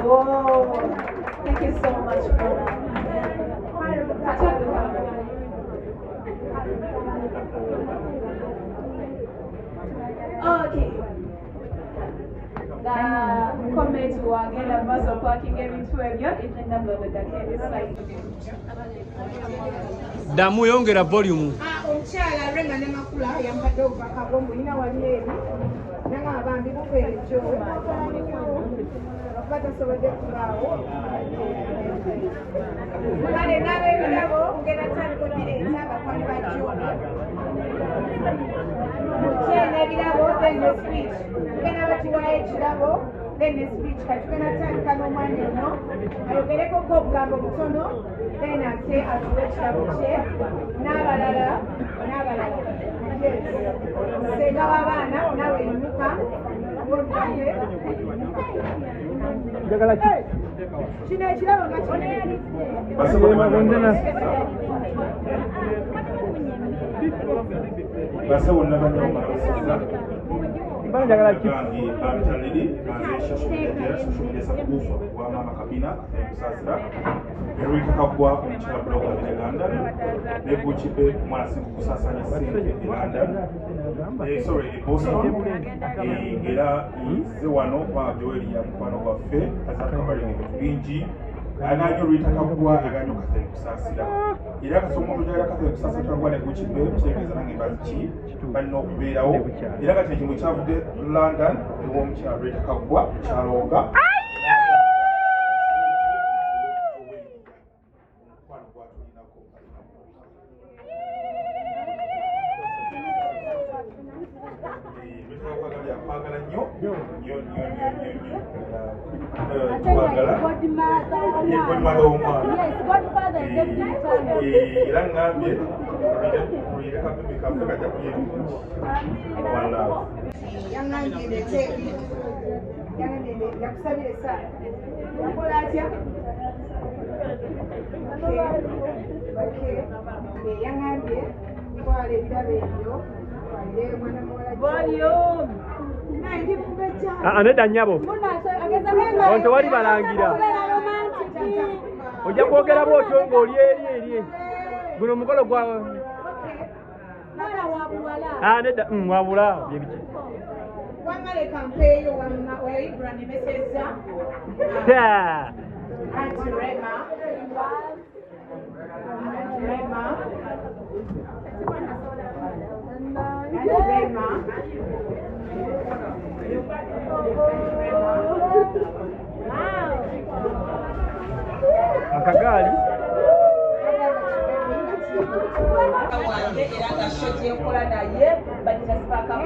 Whoa. Thank you so much, brother. Okay. The comment wagenda maaso parking ebintu ebyo egenda mabegako ebiside. Ddamu yongera volume. Omukyala Rema ne Makula yambadde obubaka bw'omulina wali eri nanga bambi bupeerejo kuba tasobodde kubaawo. Kale n'ab'ebirabo ngenda tandika obireeta bakwani ba Jowe mukye n'ebirabo, then ne speech. Tugenda batuwayo ekirabo, then ne speech. Kati tugenda tandika n'omwami ono ayogerekoko obugambo butono, then ate atuwe ekirabo kye n'abalala n'abalala. Yes, senga w'abaana, nawe yimuka ng'olugande. Njagala ki? Kino ekirabo nga kinene. Basawo nabanyabo balamusiza. Mbala njagala ki? Bangi babitaliri banze social media, social media sakugufa wa mama Kabina Kusasira Erika Kabwa, omukyala blogger e London, ne Guchibe omwana singu kusasanya ssente e London, sorry, e Boston. Era nze wano kubanga Joel ya mukwano gwaffe azakabalinga ebintu bingi. Ayagala nnyo Rita Kaggwa, ayagala nnyo Catherine Kusasira, era kati omuntu oyagala Catherine Kusasira Kaggwa ne Guchibe, kitegeeza nange baziki balina okubeerawo. Era kati ekintu kyavudde London ew'omukyala Rita Kaggwa kyalonga omukwano gwatulinako. Rita Kaggwa agambye akwagala nnyo nnyo nnyo nnyo nnyo nnyo. Twagala ye godmother w'omwana. Era ngambye tulire kabibi kaffe kajja kulya ebirungi. One love. Yaŋŋambye ndete, yaŋŋambye yakusabira essaala, yakola atya? Okay. Yaŋŋambye twala ebirabo ebyo twalire mwana muwala. Volume. Naye ndi mubejja. Ah, nedda nnyabo. Ono tewali balangira. Ojja kwogera bw'otyo ng'oli eri eri. Guno omukolo gwa Mwana wa buwala. Ah, nedda, wabula bye biki? Wamma leka mpeeyo, wamma oyo Ibra nemesezza. Ha! Aunty Rema, Aunty Rema, Aunty Rema, Aunty Rema. Akagaali. Wange era nga show gyenkola naye bagita Spark. 10:15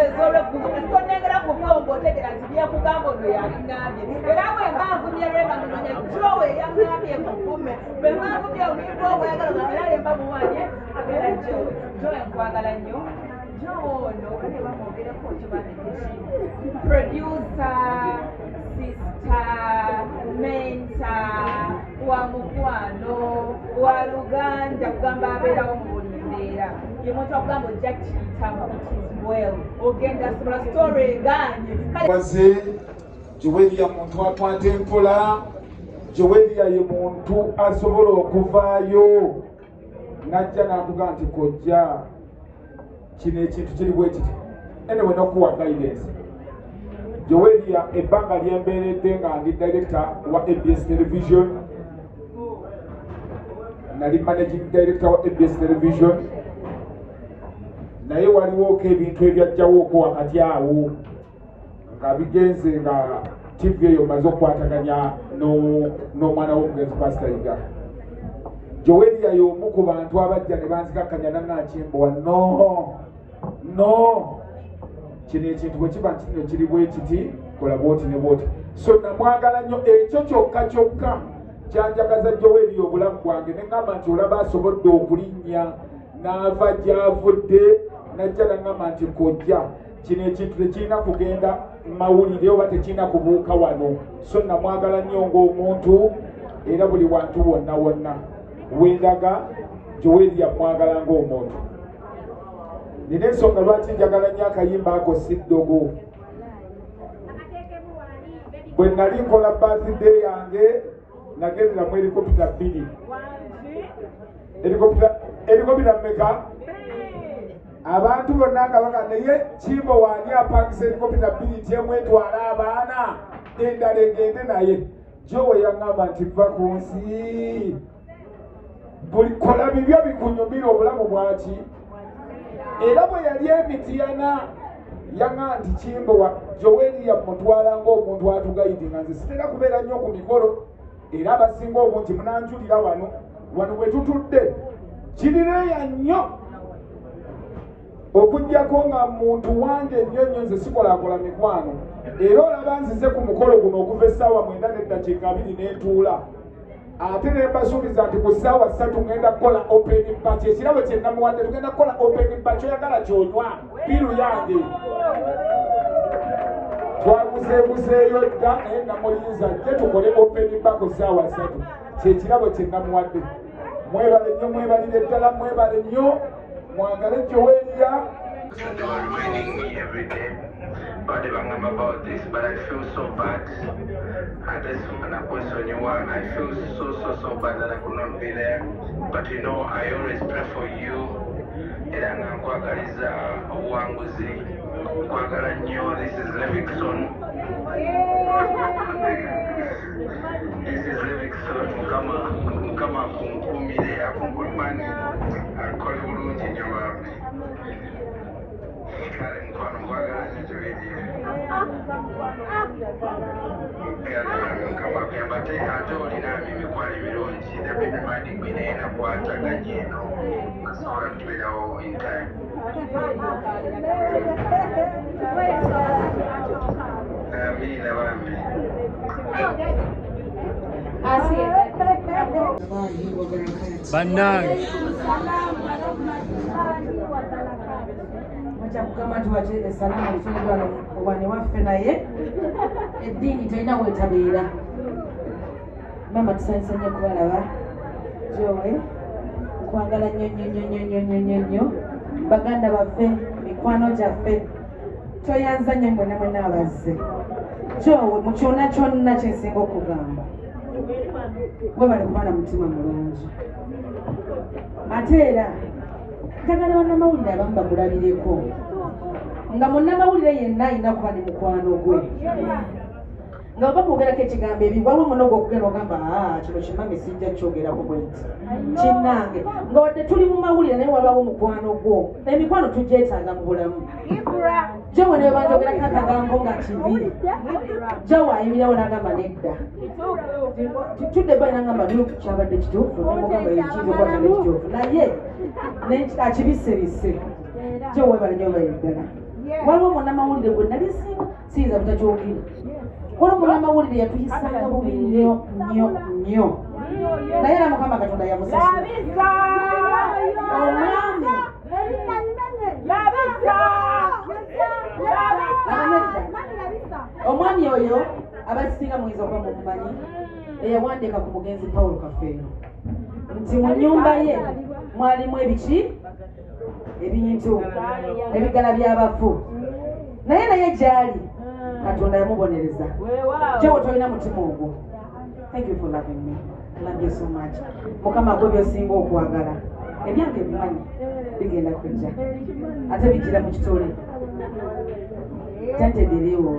ez'olweggulo tonengera kupewo ng'otegera nti byekugamba ono yaliŋŋambye. Era bwe mba nvumye Rema, nononya Jowe yaŋŋambye muvume. Bwe mba nvumye omuyimbi obwayagala nga era lemba muwanye abeera Jowe. Jowe, nkwagala nnyo. Jowe ono kale bamwogereko kibanekiki, producer, sister, mentor, wa mukwano, wa luganda, kugamba abeerawo mu buli mbeera. Ye muntu akugamba ojja kiyitamu, it is well, ogenda sobola, story eganye. Kale Waze Joweria muntu akwata empola. Joweria ye muntu asobola okuvaayo najja n'akuga nti kojja, kino ekintu kiri bwe kiti, anyway n'okuwa guidance. Joweria, ebbanga lyembeeredde nga ndi director wa ABS Television, nali managing director wa ABS Television, naye waliwooko ebintu ebyajjawooko wakati awo nga bigenze nga TV eyo maze okukwataganya n'omwana w'omugenzi Pasita Yiga. Joweria y'omu ku bantu abajja ne banzikakkanya naŋŋankimbowa, no no, kino ekintu bwe kiba nti kino kiri bwe kiti, kola bwoti ne bwoti. So namwagala nnyo. Ekyo kyokka kyokka kyanjagaza Joweria obulamu bwange, ne ŋŋamba nti olaba asobodde okulinnya n'ava gy'avudde najja naŋŋamba nti kojja, kino ekintu tekirina kugenda mawulire oba tekirina kubuuka wano. So namwagala nnyo ng'omuntu, era buli wantu wonna wonna wendaga Joweria mwagala ng'omuntu. Nina ensonga lwaki njagala nnyo akayimba ako, si ddogo. Bwe nali nkola birthday yange nagendera mu helikopita 2. Helikopita mmeka? Abantu bonna nga baga naye Kimbo waani apangisa helikopita 2 nti emu etwala abaana endala egende naye. Jowe yaŋŋamba nti va ku nsi, buli kola bibyo bikunyumira obulamu bwaki. Era bwe yali emitiyana yaŋŋamba nti Kimbo wa Joeli yamutwala ng'omuntu atugayidi, nga nze sitera kubeera nnyo ku mikolo, era abasinga obungi munanjulira wano wano bwe tutudde kirireeya nnyo okuggyako nga muntu wange nnyo nnyo, nze sikolaakola mikwano. Era olaba nzize ku mukolo guno okuva essaawa 9:20 n'entuula, ate ne mbasuubiza nti ku ssaawa 3 ngenda kukola open bar. Ekirabo kye namuwadde tugenda kukola open bar, kyoyagala kyonywa biru yange. Twaguzeeguzeeyo dda naye namulinza jje tukole open bar ku ssaawa 3, kyekirabo kye namuwadde. Mwebale nnyo, mwebalire ddala, mwebale nnyo, mwagale Joelia. They were reminding me every day about this, but I feel so bad. And this question you want, I feel so bad that I could not be there. But you know, I always pray for you. Era nga nkwagaliza obuwanguzi, nkwagala nnyo. This is Levixone. This is Levixone. Mukama akunkuumire, akunkulumani, akole bulungi nnyo bambi. Kale mukwano nkwagala nnyo Joelia. Mukama akuyamba ate olina emikwano emirungi. The big reminding me naye nakwataganye eno nasobola kutubeerawo in time. Amiina bambi. Bannange kugamba nti wache salama olusozi wane waffe naye eddiini terina weetabeera. Maama tusanyusa nnyo okubalaba. Jowe nkwagala nnyo nnyo nnyo nnyo nnyo nnyo nnyo, baganda baffe, mikwano gyaffe, toyanza nnyo mwenna mwenna abazze. Jowe mu kyonna kyonna kyensinga okugamba, webale kuba na mutima mulungi. Ate era njagala bannamawulire abamu bakulabireko, nga munnamawulire yenna alina kuba ne mukwano gwe, nga oba kwogerako ekigambo ebi waliwo muno gw'okugenda ogamba kino kimami sijja kyogerako bwe nti kinnange, nga wadde tuli mu mawulire naye wabawo mukwano gwo. Emikwano tugyetaaga mu bulamu. Jowe ne banjogerako akagambo nga kibi, Jowe ayimirirawo n'agamba nedda, tudde bali n'agamba kyabadde kituufu, nemugamba ekiyinza okuba kyabadde kituufu naye akibisebise. Jowe webale nnyo webale ddala. Waliwo munnamawulire gwe nali siyinza butakyogera. Waliwo munnamawulire yatuyisanga bubi nnyo nnyo nnyo, naye era Mukama Katonda yamusasula. Omwami oyo abasinga muyinza okuba mumumanyi, eyawandiika ku mugenzi Paul Kafeero nti mu nnyumba ye mwalimu ebiki ebintu ebigala by'abafu, naye naye gy'ali Katonda yamubonereza. Jowe tolina mutima ogwo. Thank you for loving me. I love you so much. Mukama gwe by'osinga okwagala, ebyange bimanyi bigenda kujja, ate bijjira mu kitole tantederiwo.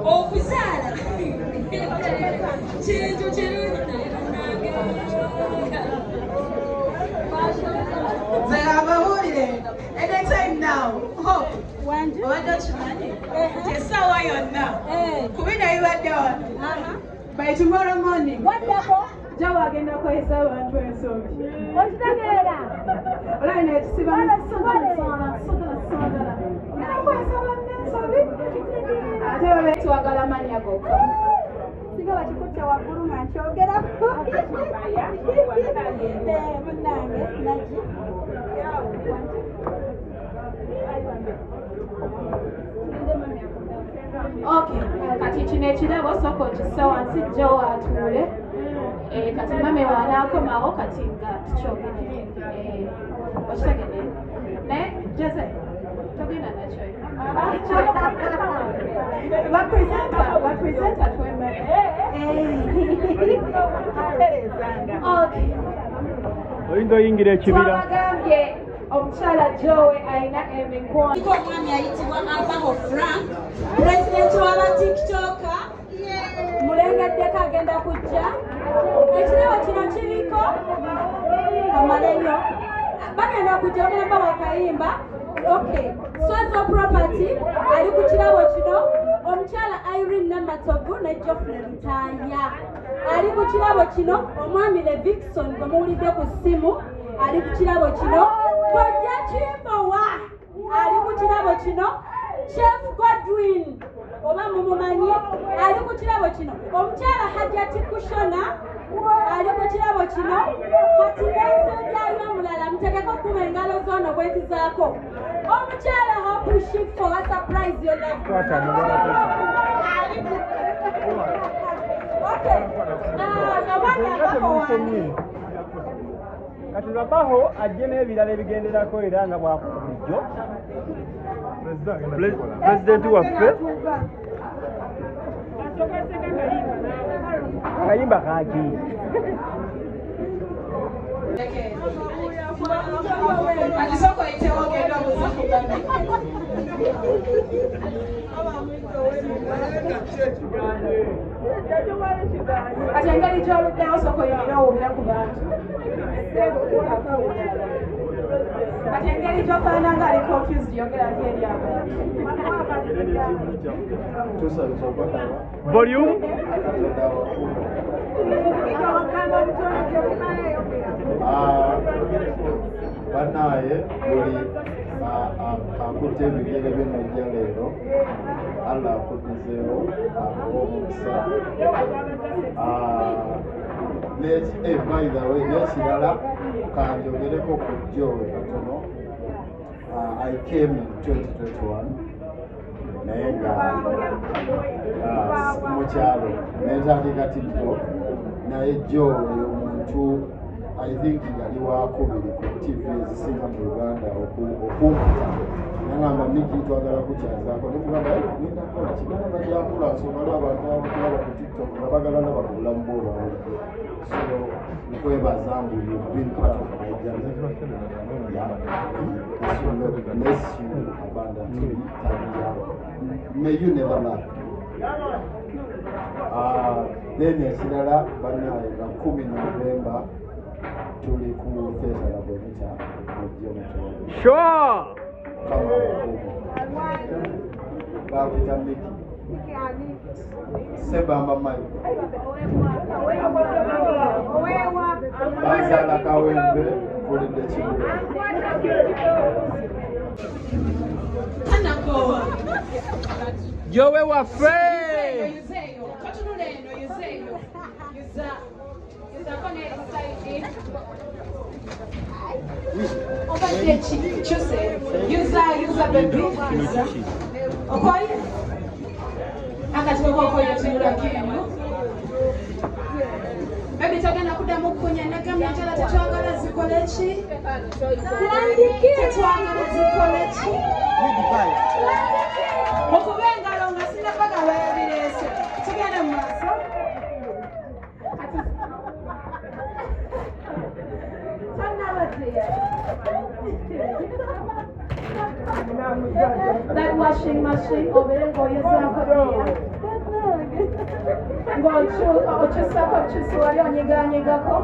Okuzaala kintu kirungi naye bannange. Nze abawulire anytime now. Hope obadde okimanyi nti essaawa yonna ku bino ebibadde wano, by tomorrow morning Jowe agenda kwesa abantu ensobi. Okitegeera? Olaba nekisiba sagala ogenda kwesa banne ensobi ate babe twagala mannya gokka. Singa bakikutte waggulu nga nkyogerako. Munnange nagi. Okay, kati kino ekirabo sooka okisse wansi Jowe atuule. Kati mame w'anaakomawo kati nga tukyogere. Okitegedde? Naye Jose togenda nakyo. Bapresenta, bapresenta twemere. Okay. Oyinza oyingira ekibira. Twabagambye omukyala Joe alina emikwano. Kuliko omwami ayitibwa Abaho Frank, pulezidenti w'aba TikToker, mulengeddeko agenda kujja. Ekirabo kino kiriko kamalenyo, bagenda kujja bagenda bawa akayimba. Okay, Swazo Property ali ku kirabo kino, omukyala Irene Namatovu ne Geoffrey Lutaaya ali ku kirabo kino, omwami Levixon gwe muwulidde ku ssimu ali ku kirabo kino, Kojja Kimbowa ali ku kirabo kino, Chef Godwin oba mumumanyi ali ku kirabo kino, omukyala Hajati Kushona ali ku kirabo kino. Kati n'ensembyayo omulala mutegeko okukuba engalo z'ono bwentizaako, omukyala Hope Shifo wa surprise your love. Okay, omwami Abaho wani? Kati Rabaho ajje n'ebirala ebigenderako era nga bwakola bulijjo. Pulezidenti waffe akayimba kaki? Kati sooka oyitewo ogende obuuze ku bami. Kati engeri gy'oluddewo sooka oyimire owuubire ku bantu. Kati engeri gy'ofaanana nga ali confused yogera eri abantu. Volume. Banaye buli akutte ebigere bye leero, Allah akuddizeewo akuwa omukisa. By the way, n'ekirala kanjogereko ku Joe katono. I came in 2021 naye nga mu kyalo nentandika TikTok, naye Joe oyo omuntu I think yali wakubiri ku TV ezisinga mu Uganda okumpita nangamba, Miki, twagala kukyazaako. Nemugamba ngenda kukola kiganda bajakula nsonga lwa abantu abakulaba ku TikTok nga bagala laba ku bulamu bw'olwawulidde. So nkwebaza ngu you've been part of my journey. Yeah. So Lord bless you abundantly. Tabia. May you never lack. Then ekirala bannaye, nga 10 Novemba tuli ku Theatre La Bonita, mujje mutulabe. Sure. Kama bampita Miki Sebamba Mike, banzaala Kawempe, nkulidde Kibuga. Tanakowa. Jowe waffe. Yuzeeyo, totunula eno, yuzeeyo. Yuza. Yuzaako n'eri side. Obadde ki? Kyuse. Yuza, yuza baby. Yuza. Okoye? Akati bw'oba okoye tunulako eno. Baby togenda kuddamu kukunya, nagambye njala tetwagala zikole ki? Tetwagala zikole ki? Mukube engalo nga sinnabagamba yabireese. Tugende mu maaso. Tonnabaddeya. That washing machine obeere ng'oyozaako ddiya. Ng'okyusako kyusi wali onyiganyigako.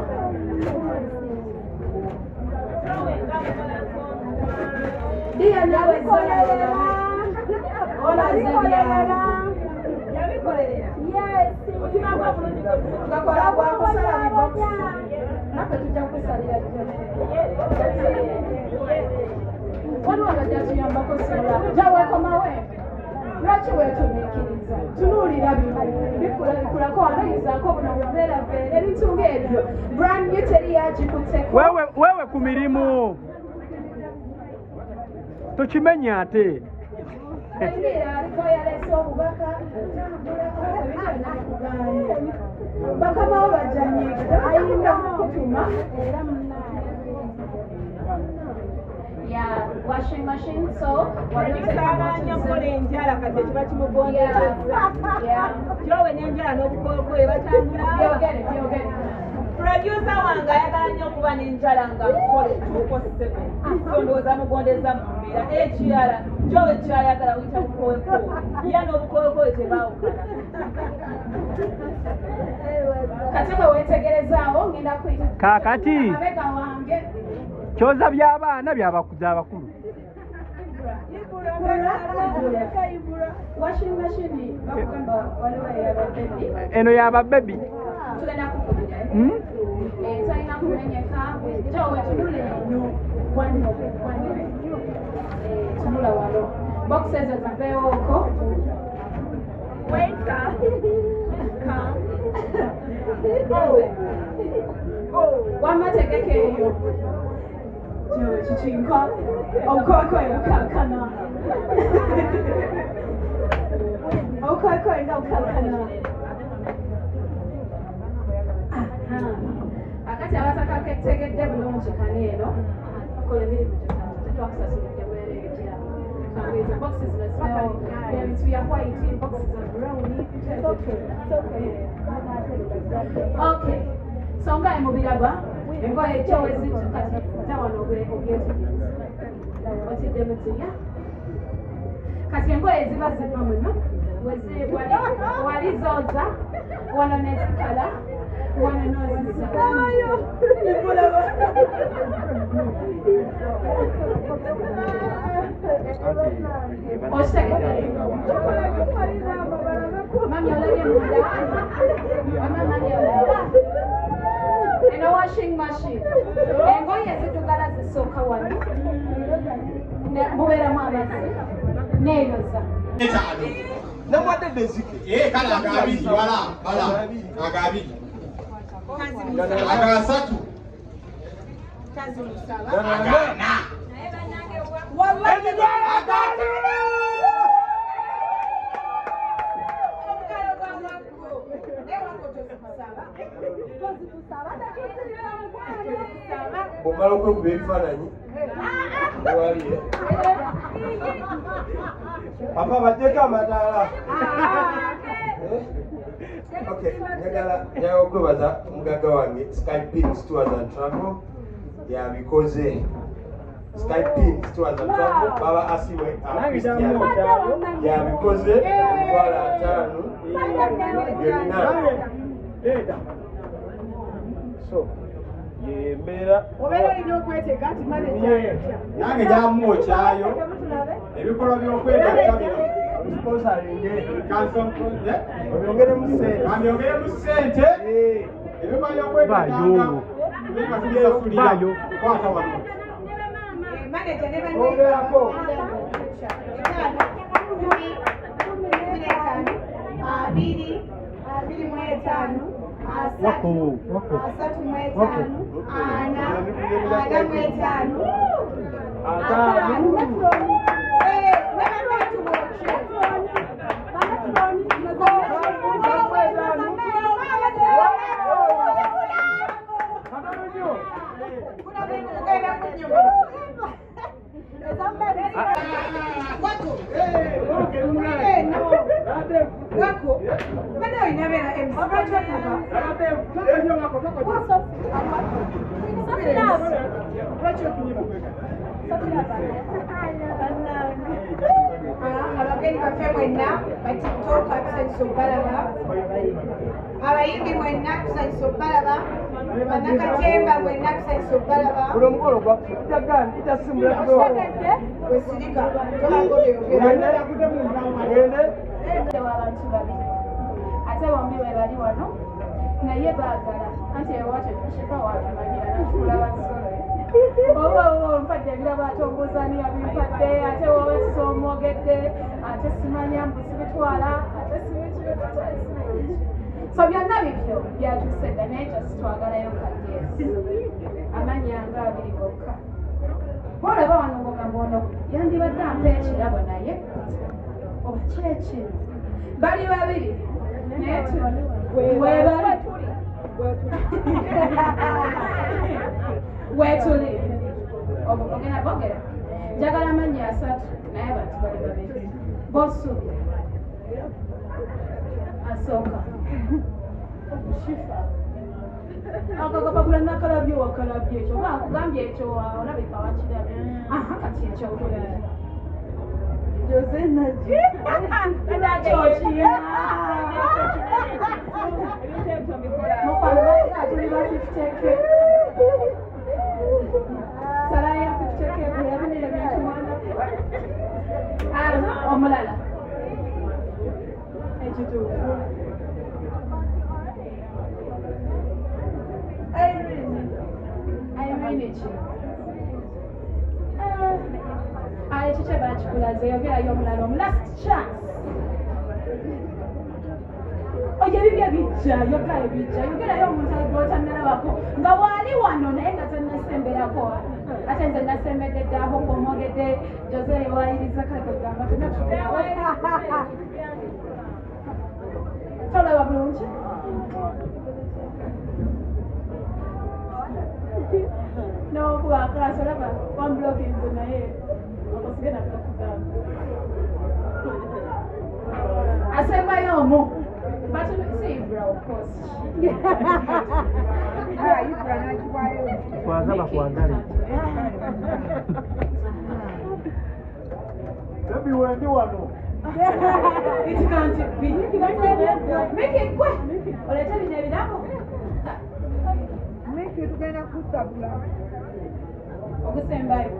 Ddiya naawe zaawe. Olaze byangu. Gakola gwakusala bibokisi. Naffe tujja kukusalira jjo. Waliwo abajja tuyambako sola. Jaweekomawe. Lwaki weetumiikiriza? Tunuulira bino bikula bikulako wano, yuzaako buno buveeraveera, ebintu ng'ebyo. Brand new, teri yagikutteko. Wewe wewe ku mirimu tukimenye ate. Emira aliko yaleese obubaka otambula ebintu byonna bikugaanye. Bakama bo bajja nyiiga, tebayinda kukutuma. Ya washing machine, so Saagala nnyo okukola enjala, kati ekiba kimugondezezza. Kyowe n'enjala n'obukookooye batambula. Byogere, byogere. Producer wange ayagala nnyo okuba n'enjala nga nkole 247, so ndowooza mugondeza mu mbeera. Ekirala, kyowe kyayagala wuyita bukookooye, ye n'obukookooye tebaawukana. Kati bwe weetegerezaawo, ngenda kuyita Kaakati. Amabega wange. Kyoza by'abaana byabakuza abakulu. Washing machine bakugamba waliwo eyababebi. Eno y'ababebi. Tugenda kukubira. Talina kumenyeka. Jowe, tunula eno, wano wano. Tunula wano, box ezo ziveewo okwo. Waiter, come. Wamma tegeka eyo. Jowe, kikinka obukookooye bukankana, obukookooye nga bukankana. Akati abatakaketegedde bulungi, kano eno kola emirimu gyotatu, tetwakusasulidde bwereere. Gyabo boxes zino zibeewo, ebintu bya white, boxes za brown. Okay, so nga emubiraba engoye kyowe kati tawano obyetegereza otidde mutiya. Kati engoye ziba ziva muno, wali zoza wano nezikala wano noziza. Okitegedde mami? Olabye munda? Mama, mami, olaba eno washing machine? Engoye eziddugala zisooka wano, mubeeramu amazzi neeyoza. Etaano. Namuwadde dezike. Kale agabiri, wala bala agabiri, agasatu, agana. Emitwalo 50. Bw'omala okwekuba ebifaananyi waliye papa bajjeko amataala. Okay, njagala okwebaza omugagga wange Skypins Tours and Travel, yabikoze. Skypins Tours and Travel, baba Asiwe Christian, yabikoze 50,000 byonna. So yembeera obeera olina okweteeka nti manager. Nange gyamwokyayo ebikolwa by'okwegatta bino. Sponsoringe. Obyongeremu ssente, ambyongeremu ssente. Ebikolwa by'okwegattanga tubeka tubisasulira. Kwata wano. Manager ne Ongerako. 5, 10, 15, 20, 25, 30, 35, 40, 45, 50. Wako bana olina beera MC, lwaki okuba? Lwaki okunyima? Abagenyi baffe mwenna batiktoka, tusanyusa okubalaba. Abayimbi mwenna, tusanyusa okubalaba. Bannakatemba mwenna, tusanyusa okubalaba. Guno omukolo gwakitasimula. Wesirika, tobanga obyogera. Gende. Abantu babiri ate bombi we bali wano, naye baagala anti ewakyo Shifa watumanyira nafuula basolo oba oba mpadde ebirabo, ate ombuuzaani yabimpadde, ate woba kisomwogedde, ate simanya mbu sibitwala, ate sibikibitwala. So byonna bibyo byatuuse dda, naye just twagalayo kageesi amanya nga abiri gokka. Bwolaba wano ng'ogamba ono yandibadde ampa ekirabo, naye oba kyekino bali babiri, naye webali wetuli ogenda bogera. Njagala amannya asatu, naye abantu bali babiri bosuubira. Asooka Shifa. Akakapapula nakalabye, wakalabye ekyo, oba akugambye ekyo, olabika wakirabye. Aha, kati ekyokubiri. Jose Naji. Kyokira mukwano, bakira tuli ba 50K, sala ya 50K bulabino ebintu mwana. Aha, omulala ekituufu. Irene ki? Ah, ekyo kye bakikulaze. Yogerayo omulala omu, last chance. Oyo ebibyo bijja, yogera ebijja, yogerayo omuntu gw'otannalabako nga waali wano naye nga tannasemberako. Ate nze nasembedde ddaako kwomwogedde Jose wayiriza, kale kwegamba tonna tubeerawo. Tolaba bulungi. Nokuba akaaso olaba wambulokinze, naye osigenda kukugamba. Asembayo omu. But see Ibra, of course. Twaza bakwagale. Baby, wendi wano. It can't be. Miki, gwe oleete bino ebirabo. Miki, tugenda kusabula. Ogusembayo.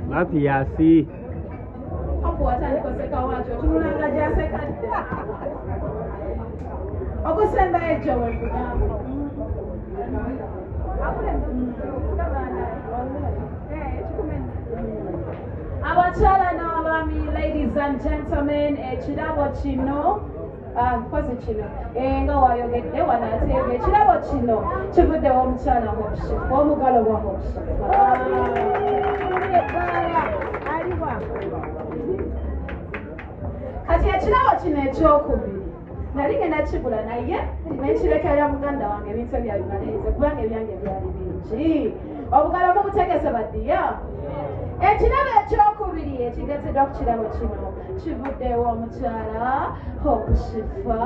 Matiyasi. Hope watandika oseka wakyo, otunulanga gyaseka dda. Ogusembayo Joel kugamba. Abakyala n'abaami, ladies and gentlemen, ekirabo kino, mpozi kino, nga wayogedde wano ateebwa, ekirabo kino kivuddewo omukyala Hope Shifa, omugalo gwa Hope Shifa. Aliwa. Kati ekirabo kino ekyokubiri nali ngenda kigula, naye nekirekerera muganda wange ebintu ebyabimalirize, kubanga ebyange byali bingi. Obugalo mubutegese baddiya. Ekirabo ekyokubiri ekigateddwa ku kirabo kino kivuddewo omukyala Hope Shifa.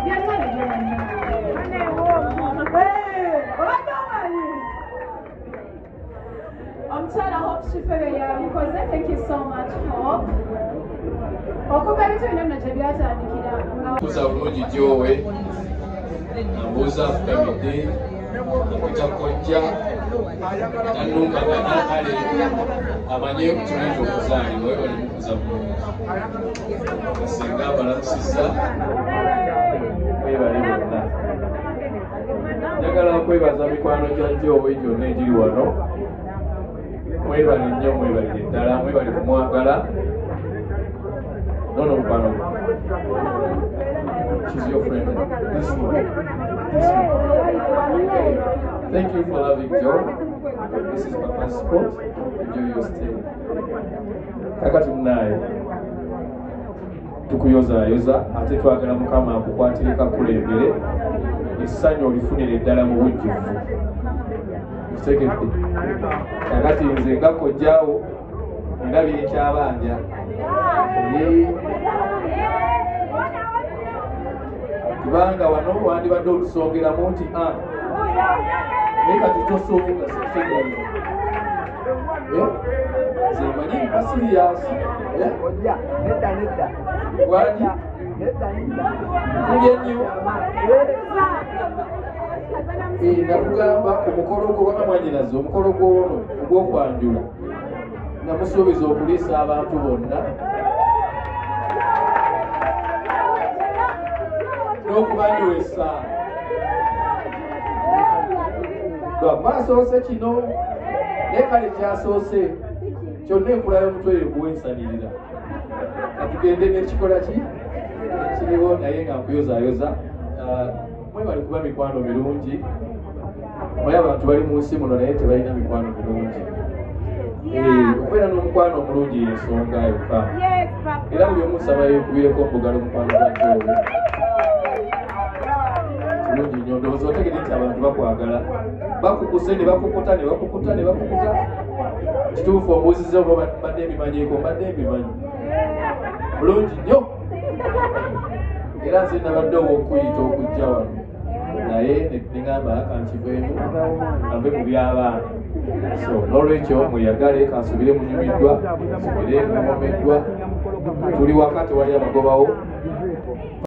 Byonna bibyo obadde omanyi omukyala Hope Shifa bye yabikoze. Thank you so much, Hope. Okuva ebintu bino nno gye byatandikira nga Kuza bulungi gyowe ambuuza afukamidde okujja kojja tanumbagana, kale amanye tulinde okuzaalibwa. Webali mukuza bulungi. Singa abalamusizza, mwebale bonna. Njagala kwebaza mikwano gya Jowe gyonna egiri wano. Mwebale nnyo, mwebalire ddala, mwebale kumwagala. Nono mukwano gwe. She's your friend. This one. This one. Thank you for loving Joe. This is Papa's spot. Enjoy your stay. Kakati munaye tukuyozaayoza, ate twagala Mukama akukwatireko, akulembere, essanyu olifunire ddala mu bujjuvu. Kitegedde? Kakati nze nga kojjaawo nina byenkyabanja. Kubanga wano wandibadde otusongeramu nti a naye kati tosonga, sikitegeera. Nze manyi mba serious. Ojja, nedda nedda. Wangi? Nedda nedda. Kulya nnyo. Nakugamba ku mukolo gwo wama mwanyinaze, omukolo gw'ono ogw'okwanjula, namusuubiza okuliisa abantu bonna n'okubanywesa. Lwakuba asoose kino, naye kale kyasoose kyonna enkula y'omutwe yekuwa ensanirira. Katugende n'ekikola ki ekiriwo, naye nga nkuyozaayoza. Mwebali kuba mikwano mirungi. Omanyi abantu bali mu nsi muno naye tebalina mikwano mirungi. Okubeera n'omukwano omulungi yensonga yokka. Era buli omu nsaba yeekubireko omugalo mukwano gwa Jowe. Kirungi nnyo, ndowooza otegedde nti abantu bakwagala. Bakukuse ne bakukuta ne bakukuta ne bakukuta. Kituufu ombuuzizza oba mbadde mbimanyiiko, mbadde mbimanyi bulungi nnyo, era nze nabadde ow'okuyita okujja wano, naye neŋŋamba kankiveemu ave mu by'abaana. So n'olwekyo mweyagale, kansubire munyumiddwa, nsubire muwomeddwa. Tuli waka, tewali abagobawo.